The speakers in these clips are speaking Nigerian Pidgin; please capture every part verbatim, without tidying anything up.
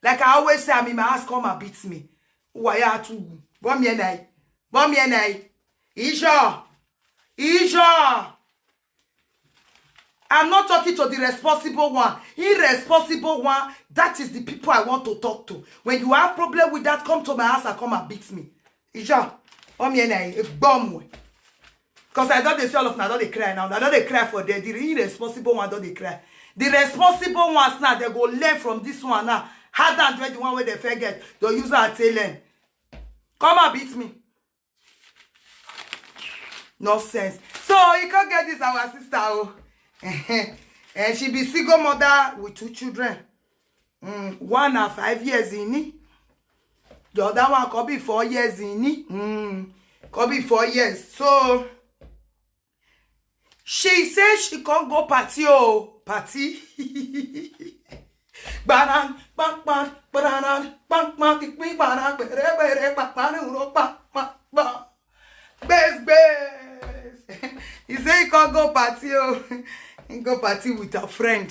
Like I always say, I'm in my house, come and beat me. Waya tu. Bomb here now. Bomb here now. Isha. Isha. I'm not talking to the responsible one. Irresponsible one, that is the people I want to talk to. When you have problem with that, come to my house and come and beat me. Isha, come here now. Bomb. Because I don't dey see all of una don dey cry now. I don dey cry for there. The irresponsible one don dey cry. The responsible ones now, they go learn from this one now. How than join the one where they forget. They'll use her tail end. Come and beat me. Nonsense. So you can't get this our sister. Oh. And she be single mother with two children. Mm, one na five years in it. The other one could be four years in it. Mm, could be four years. So she say she can't go party. Oh, party. Banan, bang, bang, banan, bang, bang, ikpin, banan, bere, bere, bang, bang, uro, bang, bang, bang. Base, base. He say he can't go party. Oh, he go party with a friend.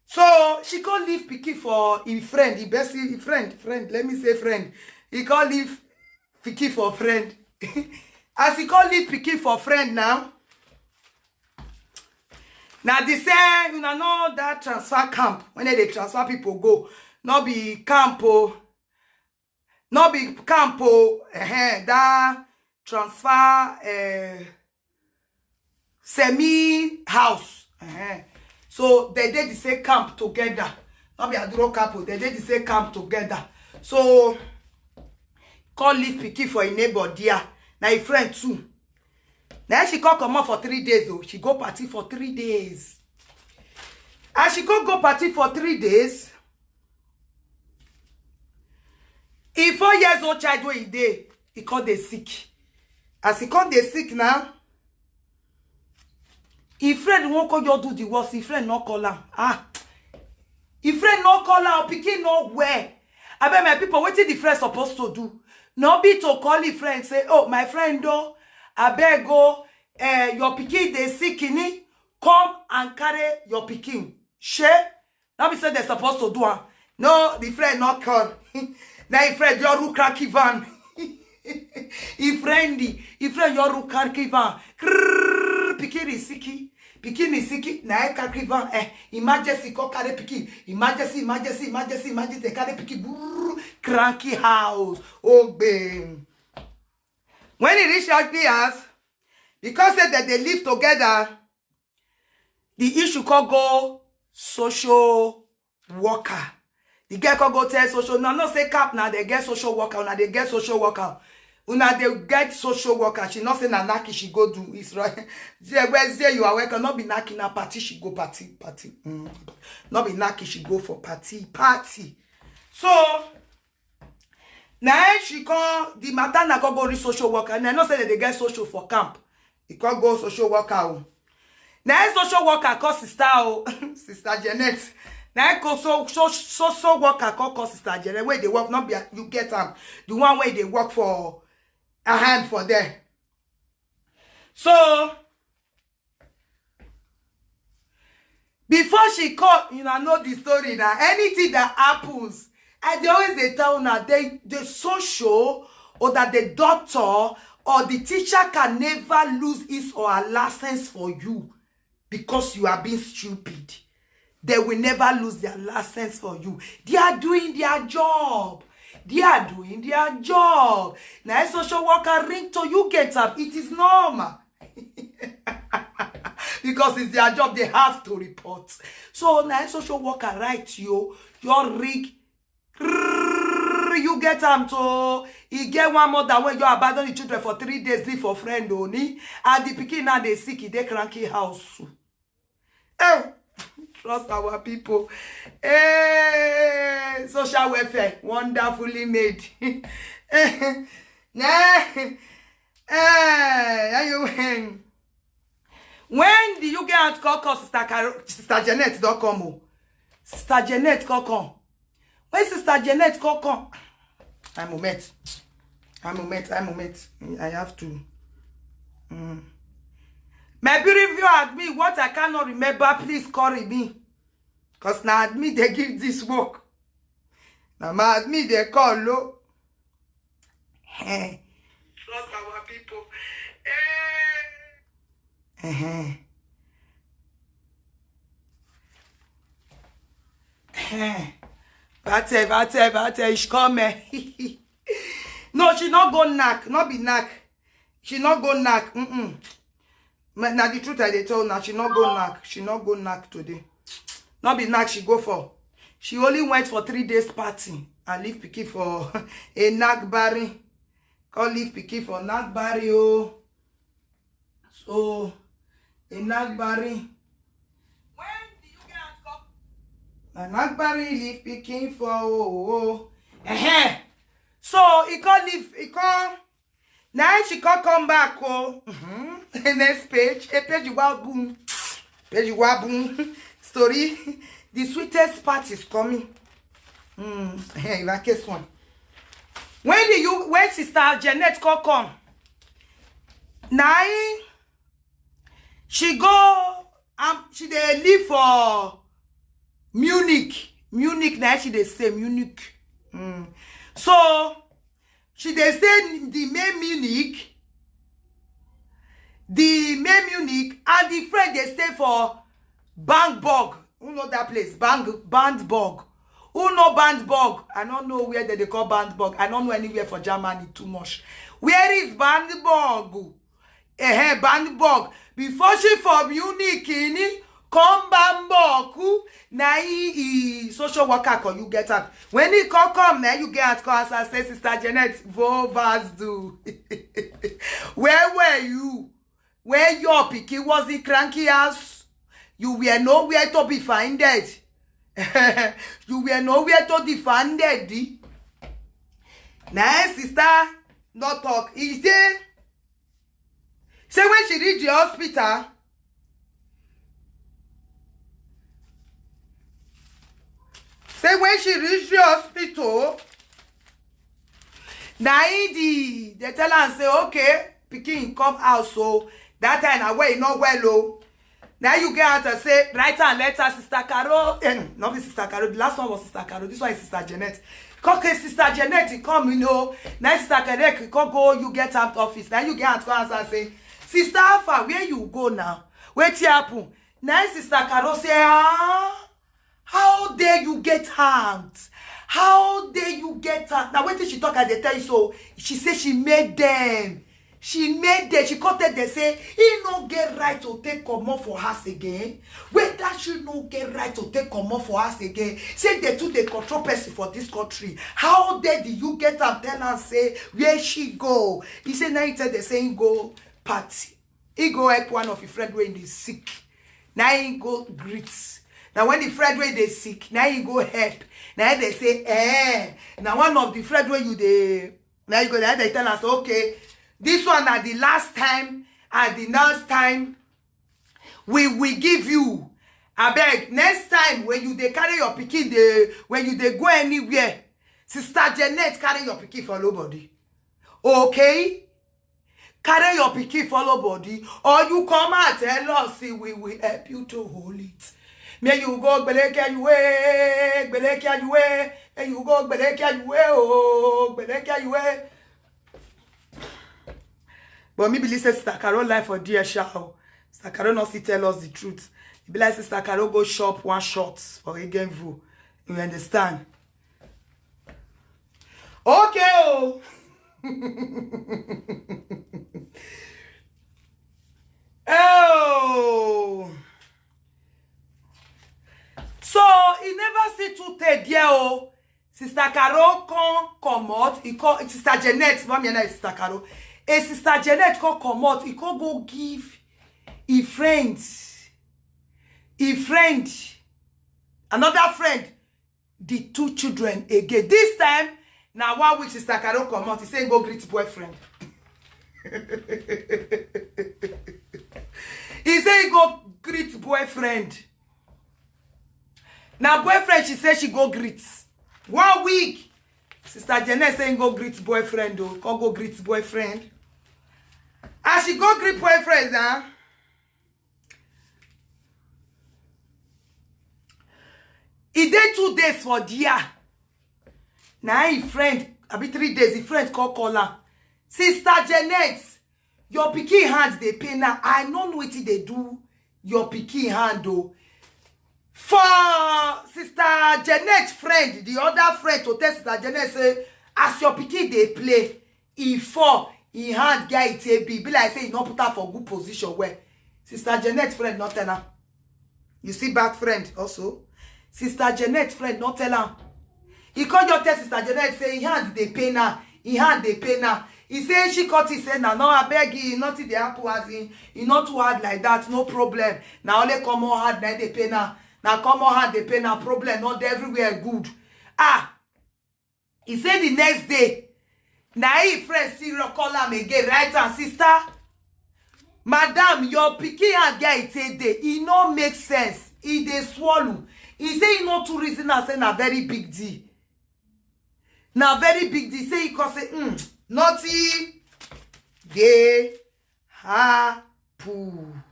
So she can't leave pikin for a friend, the best a friend, friend. Let me say friend. He can't leave pikin for friend. As he can't leave pikin for friend now. Now they say you know that transfer camp when they transfer people go. Not be camp. Oh. Not be camp. Oh. Eh, that transfer. Eh, semi house. Uh-huh. So they did the same camp together. Not be Aduro couple, they did the same camp together. So call leave pikin for a neighbor there. Now a friend too. Now she come come out for three days though. She go party for three days. As she go go party for three days, a four years old child wey e dey, he come dey sick. As he come dey sick now, him friend wan come just do the worst. Him friend no call am. Ah, him friend no call am. Pikin no well. Abeg, my people, wetin the friend suppose to do? No be to call him friend say, "Oh, my friend, oh, abeg, oh, eh, your pikin dey sick, ini, come and carry your pikin." Shey? No be say they supposed to do am. No, the friend not call. Now him friend your rook cracky van. Him friend, him friend your rook cracky van. Krrrr, pikin is sick. Pikin is sick. Now I cracky van. Eh, emergency call carry pikin. Emergency, emergency, emergency, emergency. They carry pikin. Brrr, cranky house. Oh, bang. When he reach H P house, because say that they live together, the issue could go social worker. The girl could go tell social. Now, not say cap now they get social worker. Now they get social worker. Una they get social worker. She not say na naki she go do Israel. Say where say you are welcome. Not be naki na party she go party party. Mm. Not be naki she go for party party. So now she call the matter na go go reach social worker. And I know say that they get social for camp. He call go social worker. Oh. Now social worker call sister. Oh, sister Janet. Now call so so social worker call call sister Janet. Where they work not be you get am. The one where they work for a hand for there. So before she call, you know, know the story now. Anything that happens, I dey always dey tell una they the social or that the doctor or the teacher can never lose his or her license for you because you are being stupid. They will never lose their license for you. They are doing their job. They are doing their job. Now a social worker ring to you get up. It is normal. Because it's their job, they have to report. So now a social worker write you, your rig, you get am to he get one mother when you abandon the children for three days, leave for friend only, and the pikin now they sick, they cranky house. Oh, trust our people. Hey, social welfare, wonderfully made. Nah, hey, are you when? When the you get out call call sister Carol, sister Janet don't come. Oh. Sister Janet call come. When sister Janet call come, I moment. I moment. I moment. I have to. Mm. My beautiful admin, what I cannot remember, please call me. Because now admin they give this work. Na mad me dey call o. Eh. Trust our people. Eh. Eh. Eh. Bate, bate, bate, she come. No, she no go knack, no be knack. She no go knack. Mm-mm. Na the truth I dey tell una, she no go knack. She no go knack today. No be knack she go for. She only went for three days party and leave pikin for a knack barry. Come leave pikin for knack barry o. So a knack barry. When do you get come? Na knack barry leave pikin for o. Uh-huh. So he come leave, he come Now she come come back o. Mm-hmm. Next page, a page wa boom, page wa boom. Story, the sweetest part is coming. Mm, in that case one. When the you when sister Janet come come, now she go um she dey live for Munich. Munich now she dey stay Munich. Mm. So she dey stay the main Munich, the main Munich, and the friend dey stay for Bangborg. Who know that place? Bang Bandborg. Who know Bandborg? I don't know where they dey call Bandborg. I don't know anywhere for Germany too much. Where is Bandborg? Eh, Bandborg. Before she for Munich, ini come Bamboku. Na he, he social worker call you get out. When he come come, now you get out. Call us and say, Sister Janet, Vovas do. Where were you? Where your pikin was in cranky house? You were nowhere to be finded. You were nowhere to be founded. Now, sister, no talk. Is there? Say when she reach the hospital, say when she reach the hospital, na him the they tell am say, okay, pikin come out. So that time na where e no well o. Now you get out and say, write am letter, Sister Carol. Eh, not be Sister Carol. The last one was Sister Carol. This one is Sister Janet. Okay, Sister Janet, e come, you know. Now Sister Janet, e come go, you get out office. Now you get out, come answer say, Sister Alpha, where you go now? Wetin happen? Now Sister Carol say, ah, how dare you get out? How dare you get out? Now wetin she talk, I dey tell you so. She say she made them. She made them. She come tell them say he no get right to take comot for house again. Whether she no get right to take comot for house again. Say they too dey control person for this country. How dare do you get am tell am say where she go? He say now he tell them say he go party. He go help one of his friend wey dey sick. Now he go greet. Now when the friend wey dey sick, now he go help. Now they say, eh, now one of the friend wey you dey, now you go there, they tell us, okay, this one na the last time and the last time we will give you. Abeg, next time when you dey carry your pikin, dey when you dey go anywhere, Sister Janet carry your pikin follow body. Okay? Carry your pikin follow body, or you come out tell us say we will help you to hold it. May you go gbeleke you way, gbeleke you way, may you go gbeleke you way, oh, gbeleke you way. But me believe say Sister Carol life for dear sha o. Sister Carol no still tell us the truth. E be like Sister Carol go shop one shot for Egenvu. You understand? Okay o. Oh. So e never see too tey there o. Sister Carol come comot. E call Sister Janet. Mami na Sister Carol. A Sister Janet come comot. E come go give e friend, e friend, another friend, the two children again. This time, na one week Sister Carol comot. He say he go greet boyfriend. He say he go greet boyfriend. Na boyfriend she say she go greet. One week, Sister Janet say he go greet boyfriend o. Come go greet boyfriend. As she go greet boyfriend, huh? E dey two days for there. Na him friend, abi three days, him friend call call am. Sister Janet, your pikin hand dey pain now. I no know wetin dey do your pikin hand o. For Sister Janet friend, the other friend to tell Sister Janet say, as your pikin dey play, e fall, e hand get it, e be, be like say e no put am for good position well. Sister Janet friend no tell am. You see bad friend also. Sister Janet friend no tell am. He come just tell Sister Janet say him hand dey pain her, him hand dey pain her. He say she cut it, say na no, abeg, e nothing dey happen, as in, e not too hard like that, no problem. Na only common hand na dey pain her. Na common hand dey pain her, problem not everywhere good. Ah, he say the next day, na him friend still call am again, right? And sister, madam, your pikin hand get it take dey, e no make sense, e dey swallow. He say e no too reason am, say na very big deal, na very big deal. Say he come say, mm, nothing dey happen.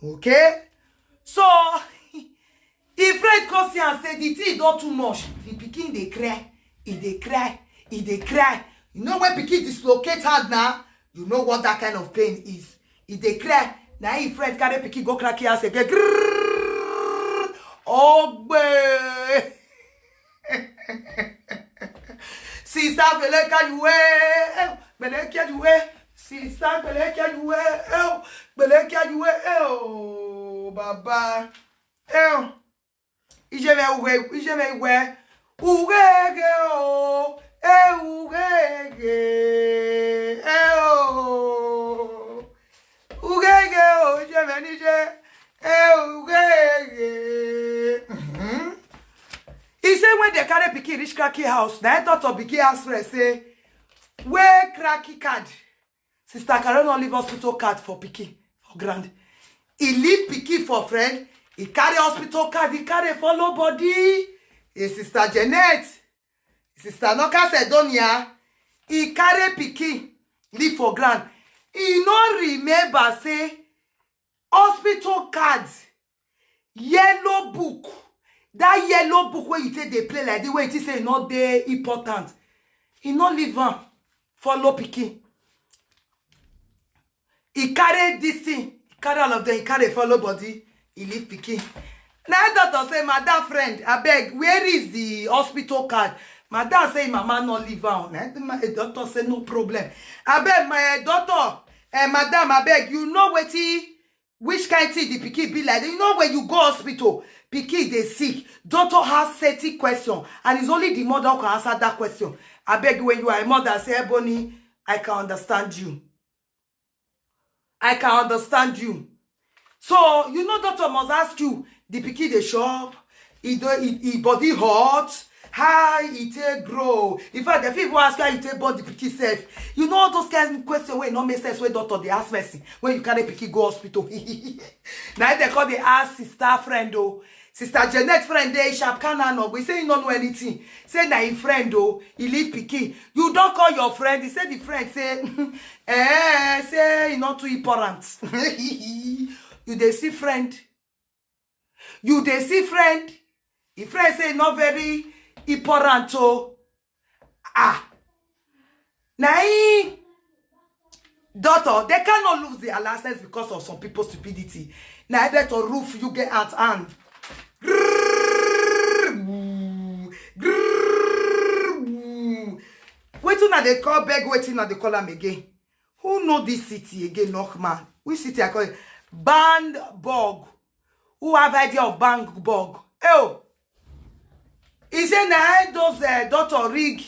Okay, so him friend come see am say the thing don too much. The pikin dey cry, e dey cry, e dey cry. You know when pikin dislocate hand now, you know what that kind of pain is. E dey cry. Na him friend carry pikin go crack him house again. Grrrr. Ogbe. Sister Beleka yuwe, eh, Beleka yuwe. Sister Beleka yuwe, eh, Beleka yuwe, eh, oh, Baba. Eh, ijeme uwe, ijeme uwe. Ugege o, eh, ugege, eh, oh. Ugege o, ijeme nije, eh, ugege. Mhm. He say when they carry pikin reach cracky house, na doctor begin ask friend say, where cracky card? Sister Carol no leave hospital card for pikin for ground. He leave pikin for friend. He carry hospital card. He carry follow body. Hey, Sister Janet, Sister Noka Sedonia, he carry pikin leave for ground. He no remember say hospital card, yellow book, that yellow book wey you take dey play like this, wey you think say e no dey important, he no leave am follow pikin. He carry this thing, he carry all of them, he carry follow body, he leave pikin. Na doctor say, madam friend, abeg, where is the hospital card? Madam say, mama no leave am. Na the ma- doctor say, no problem. Abeg, my doctor, eh, madam, abeg, you know wetin, which kind thing the pikin be like? You know when you go hospital, pikin dey sick, doctor has thirty question, and it's only the mother who can answer that question. Abeg, when you are a mother, say, Ebony, I can understand you. I can understand you. So, you know, doctor must ask you, the pikin dey chop, e do, e, e body hot, how e take grow. In fact, dem fit even ask you how you take born the pikin sef. You know all those kind of questions wey no make sense wey doctor dey ask person when you carry pikin go hospital. Na im dem come dey ask sister friend o. Sister Janet friend dey sharp, can no, we say he no know anything. Say na him friend o, he leave pikin. You don call your friend, he say the friend say, eh, say he not too important. You dey see friend. You dey see friend. If friend say not very important o. Ah. Na him daughter, they cannot lose their license because of some people's stupidity. Na better roof you get at hand. Grrrr, woo, grrrr, woo. Wetin una dey call beg, wetin una dey call am again? Who know this city again, Knockman? Which city I call it? Bangkok. Who have idea of Bangkok? Oh, he say na those uh, daughter rig.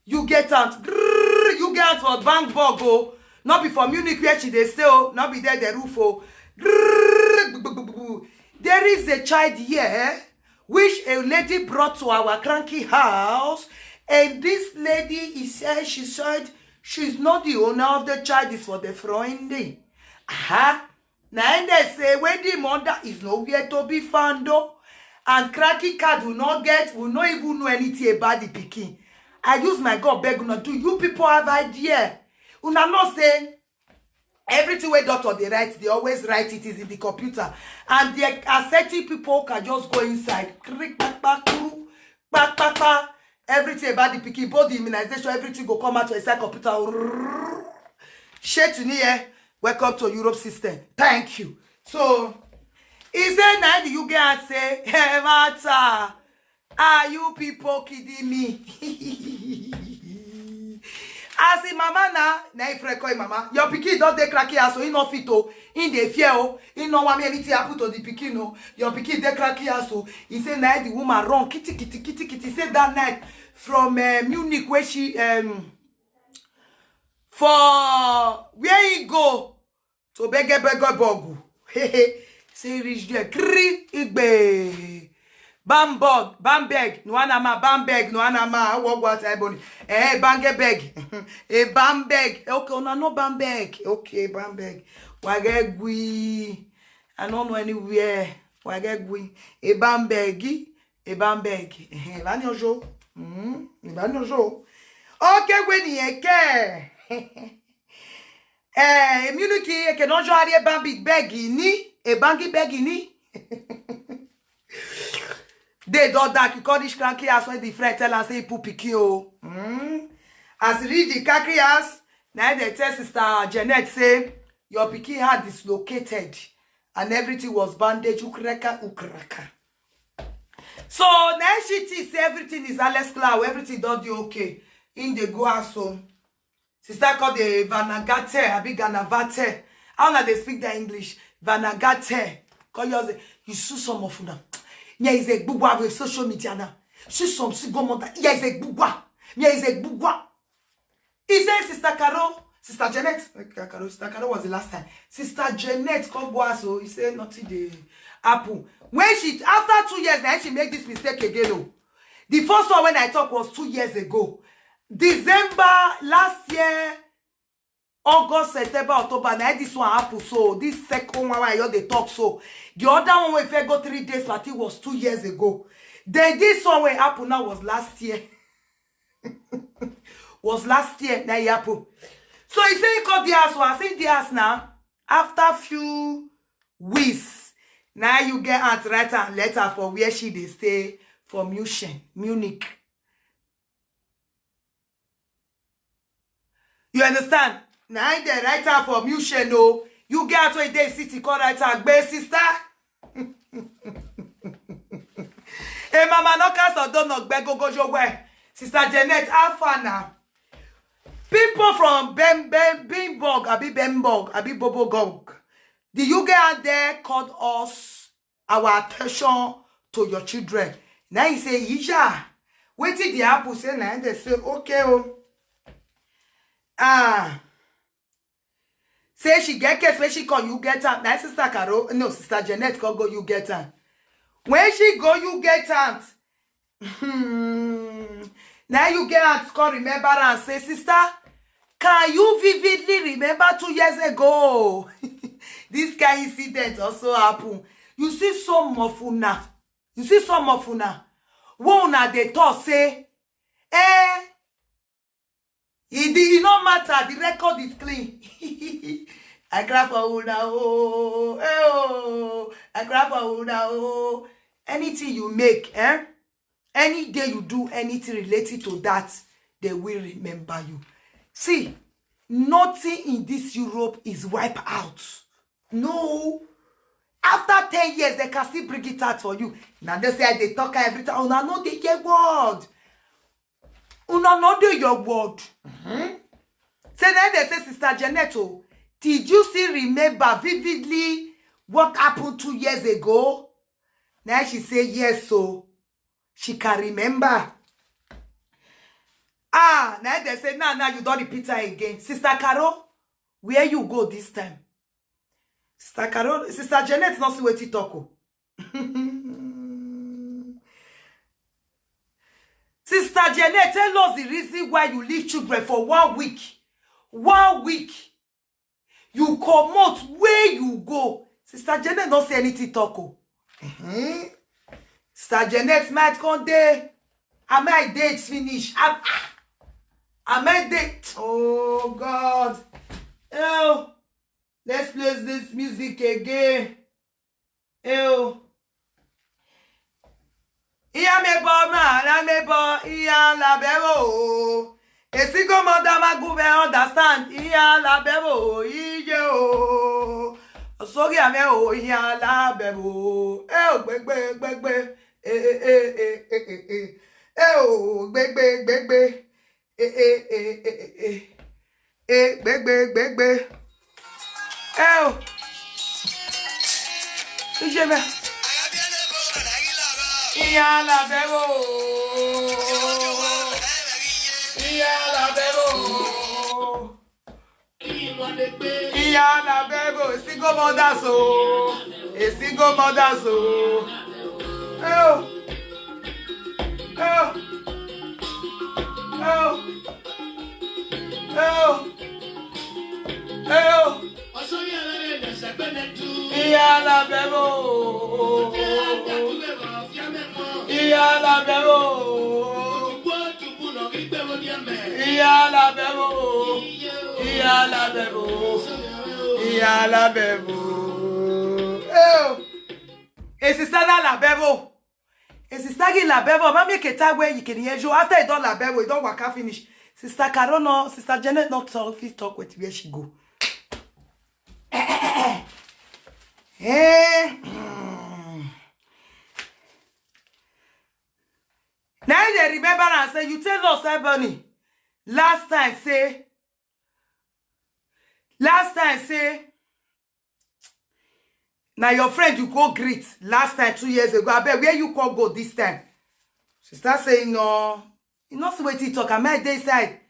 You get out. Grrrr, you get out for Bangkok. Oh, not be for Munich where she dey stay. Oh, not be there the roof. Oh, grrrr, gbu, gbu, gbu, gbu. There is a child here, eh, which a lady brought to our cranky house. And this lady, he said, she said she's not the owner of the child, is for the friend. Aha. Na im dey say, when the mother is nowhere to be found, oh, and cracky card will not get, will not even know anything about the pikin. I use my God beg una, do you people have idea? Una know say everything wey doctor dey write, they always write it is in the computer, and the ascetic people can just go inside, kiri kpakpa kuru kpakpakpa, Everything about the pikin, both the immunization, everything go come out for inside computer. Shey to me, eh? Welcome to Europe system. Thank you. So, he say, "Na the U K and say, hey, matter. Are you people kidding me?" As him mama na, na if record him mama. Your pikin don dey cracky ass, so he no fit o. He dey fear o. He no want me anything happen to the pikin o. Your pikin dey cracky ass, so he say na the woman run kitty kitty kitty kitty. Say that night from uh, Munich where she um for where he go to beg beg beg. Say reach there, kri igbe. Bamberg, Bamberg, no anama, Bamberg, no anama, what what I boni. Eh, Bangebeg, eh, Bamberg. Okay, una no Bamberg. Okay, Bamberg. Wagegui. I don't know anywhere. Wagegui. E Bamberg, e Bamberg. Eh, Banyojo. Mm, Banyojo. Okay, when you care. Eh, Munich, e ke no jo ari e Bambi beg ni, e Bangi beg ni. They don dark, he call this cranky ass when the friend tell am say he put pikin o. Mm. As he reach the cranky ass, na him dey tell sister Janet say, your pikin had dislocated and everything was bandage, ukraka, ukraka. So na she think say everything is alles klar, everything don dey okay. Him dey go house o. Sister called the Vanagate, abi Ganavate. How una dey speak that English? Vanagate. Call yours. You see some of una. There is a gbugwa with social media now. See some single mother. There is a gbugwa. There is a gbugwa. He said, Sister Carol, Sister Janet. Okay, Carol, Sister Carol was the last time. Sister Janet come go ask, oh, he said nothing dey happen. When she, after two years, now she make this mistake again. Oh, the first one when I talk was two years ago, December last year, August, September, October. Now this one happen. So this second one, why you dey talk so? The other one, when I go three days, but it was two years ago. Then this one, when happen now, was last year. Was last year, now it happen. So he say he called the house. So I say the house now. After few weeks, now you get aunt write a letter for where she dey stay for Munich. Munich. You understand? Now they write her for Munich, no. You get to a day city, call write her, gbe sister. Hey, mama, no cast or don't knock, beg go go your way. Sister Janet, how far now? People from Ben Ben Bimborg, abi Bemborg, abi Bobogog. The U K out there called us our attention to your children. Now he say, Isha, wait till the apple say, now they say, okay, oh. Ah. Say she get case where she call you get am. Now sister Carol, no, sister Janet call go you get am. When she go you get am. Hmm. Now you get am call remember and say, sister, can you vividly remember two years ago? This kind incident also happen. You see some of una. You see some of una. When una dey talk say, eh, e dey, e no matter, the record is clean. I cry for una, oh, eh, oh, I cry for una, oh. Anything you make, eh? Any day you do anything related to that, they will remember you. See, nothing in this Europe is wiped out. No. After ten years, they can still bring it out for you. Now they say they talk every time. Una no dey hear word. Una no dey your word. Mm-hmm. Say then they say, Sister Janet, oh, did you still remember vividly what happened two years ago? Now she say yes, so she can remember. Ah, now they say, now, now you don't repeat her again. Sister Carol, where you go this time? Sister Carol, Sister Janet, not see wetin talk o. Sister Janet, tell us the reason why you leave children for one week. One week. You comot, where you go? Sister Janet not say anything talk o. Mhm. Sister Janet might come there. Am I date finish? Am, ah, am I date? Oh God. Oh. Let's play this music again. Ew. Iya me bo ma, la me bo, iya la be wo. Esi go mo da ma gu be understand, iya la be wo, iye o. Oso gi ame o, iya la be wo. E o gbe gbe gbe gbe. E e e e e e e. E o gbe gbe gbe gbe. E e e e e e. E gbe gbe gbe gbe. E o. Ije be. Iya la be wo. Iya la be wo. Iya la be wo. Single mothers o. A single mothers o. E o. E o. E o. E o. E o. Iya la be wo. Iya la be wo. Iya la be wo. Iya la be wo. Iya la be wo. E o. E sister na la be wo. E sister gi la be wo. Ma make a time where you can hear you. After you don la be wo, you don waka finish. Sister Carol no, Sister Janet no talk, fit talk with where she go. Eh. Now you dey remember and say you tell us, Ebony, last time say, last time say, na your friend you go greet last time two years ago. Abeg, where you come go this time? She start saying no. You know see wetin he talk. Am I dey inside?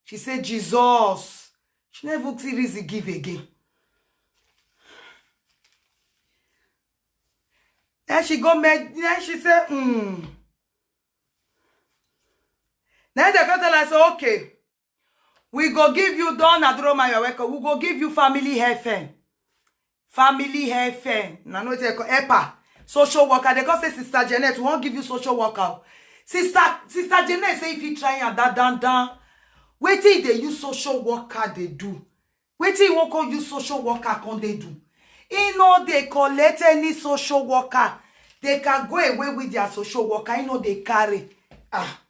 She say Jesus. She never see reason give again. Then she go med. Then she say, hmm. Then they go tell her say, okay, we go give you don adroma your welcome. We go give you family health fare. Family health fare. Na no take helper. Social worker. They go say, Sister Janet, we won't give you social worker. Sister, Sister Janet say if you try and da dan dan. Wetin they use social worker they do? Wetin you won't call you social worker can they do? He no they collect any social worker. They can go away with their social worker. He no they carry. Ah.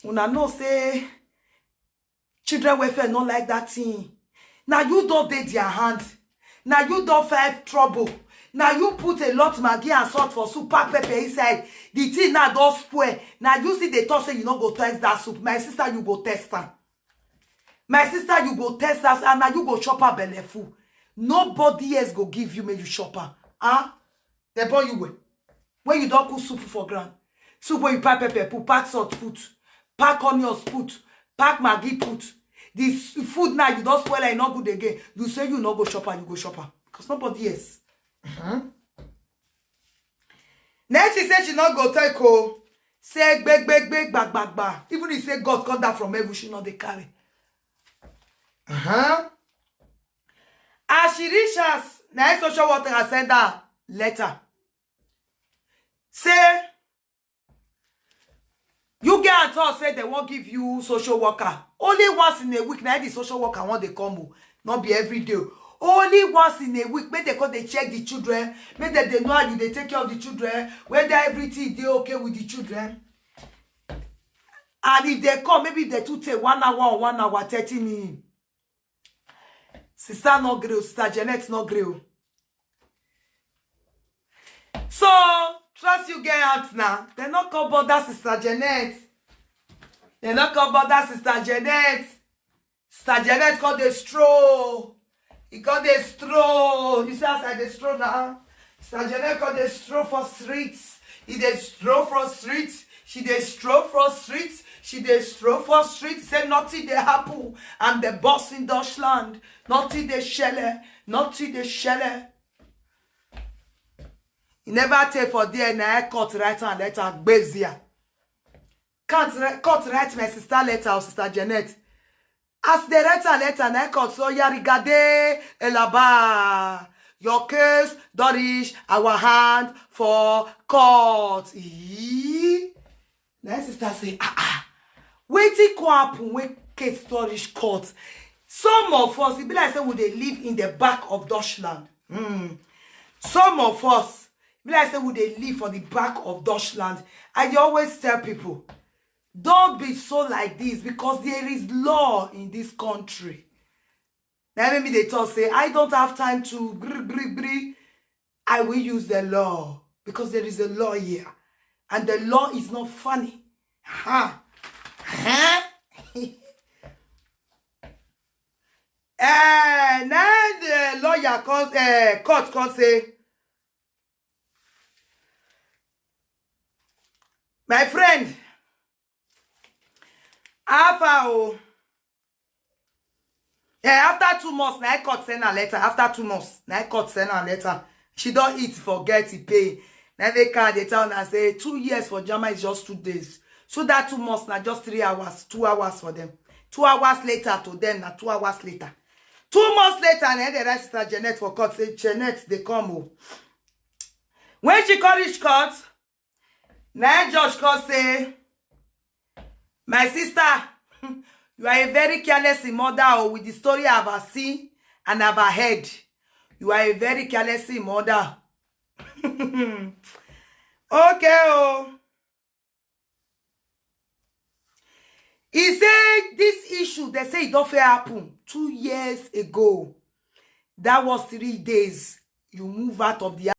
Una know say children welfare not like that thing. Now you don't dey their hand. Now you don't find trouble. Now you put a lot Maggi and salt for soup, pack pepper inside. The thing now don't spoil. Now you see the talk say you no go test that soup. My sister, you go test am. My sister, you go test us and now you go chop her belle full. Nobody else go give you make you chop her. Huh? They born you well. When you don't cook soup for ground, soup when you pack pepper, put, pack salt, put, pack onions, put, pack Maggi, put. This food now you don't spoil and not good again. You say you not go chop her, you go chop her. Because nobody else. Then she said she not go take o. Say gbe gbe gbe gba gba gba. Even if say God come down from heaven, she not dey carry. Uh-huh. As she reach house, na him social worker send her letter. Say you get at all say they won't give you social worker. Only once in a week, na the social worker want they come o. Not be every day. Only once in a week, make they come they check the children, make they, they know how you they take care of the children, whether everything they okay with the children. And if they come, maybe they too take one hour or one hour, thirty minutes. Sister not gree o, Sister Janet not gree o. So trust you get out now. They not call bother Sister Janet. They not call bother Sister Janet. Sister Janet called the stroll. He called the stroll. You see as I dey stroll now. Sister Janet called the stroll for streets. He dey stroll for streets. She dey stroll for streets. She dey stroll for streets. Say nothing dey happen. I'm the boss in Dutchland. Nothing dey shele. Nothing dey shele. He never take for there. Na I cut right and let her gbezia. Cut, ri- cut right my sister letter or Sister Janet. As they write a letter, na I cut so yarigade elaba. Your case don reach our hand for court. Ee. Na him sister say, ah ah, wetin come happen wey case don reach court? Some of us, e be like say we dey live in the back of Dutchland. Hmm. Some of us, Be like say we dey live for the back of Dutchland. I dey always tell people, don't be so like this, because there is law in this country. Now maybe they talk say, "I don't have time to gree, gree, gree." I will use the law, because there is a law here, and the law is not funny. Ha! Eh, now the lawyer comes, eh, court comes say, "My friend, how far o?" Eh, after two months, na I court send a letter. After two months, na I court send a letter. She don't eat, forget it, pay. Now they can't, they tell her say two years for Jama is just two days. So that two months na just three hours, two hours for them. Two hours later to them, na two hours later. Two months later, na they write Sister Janet for court, say, "Janet, they come o." When she come reach court, na judge come say, "My sister, you are a very careless mother o, with the story I have seen and I have heard. You are a very careless mother." Okay o. He say this issue, they say it don't fair happen two years ago. That was three days. You move out of the